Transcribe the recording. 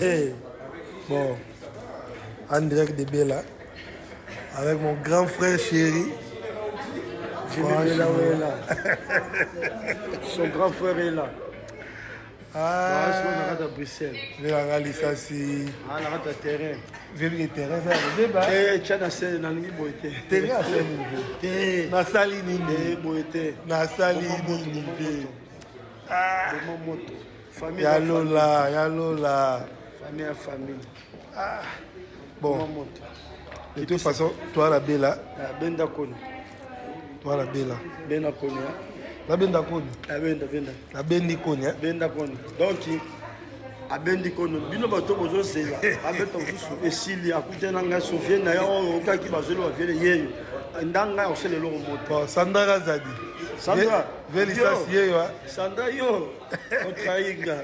Hey. Bon, en direct de Bella, avec mon grand frère chéri. Jimmy Bella est là. Son grand frère est là. Ah, na kati ya Bruxelles. Velanga lisasi. Ah, na kati ya terrain. Vebi terrain ça beba. Eh, tcha na se nalingi boye te. Terrain asali nini? Te. Nasali nini? Eh, boye te. Nasali nini? Ah. Boma moto. Famille ya lola, ya lola. Famille ya famille. Ah. Bon. De toute façon, toi la bella. Ah, benda koni. Toi la bella. Benda koni. Hein? La benda koni. Ah, benda benda. La bendi koni. Hein? Benda koni. Donc abendi kono bino bato bozozela abeta mosusu esili akutani na ngai sovie na yo oyo okaki bazoli baviele yeyo nda ngai akosala eloko moto sandra kazadi sandra velisasi yeyo sandra yo otrayi nga.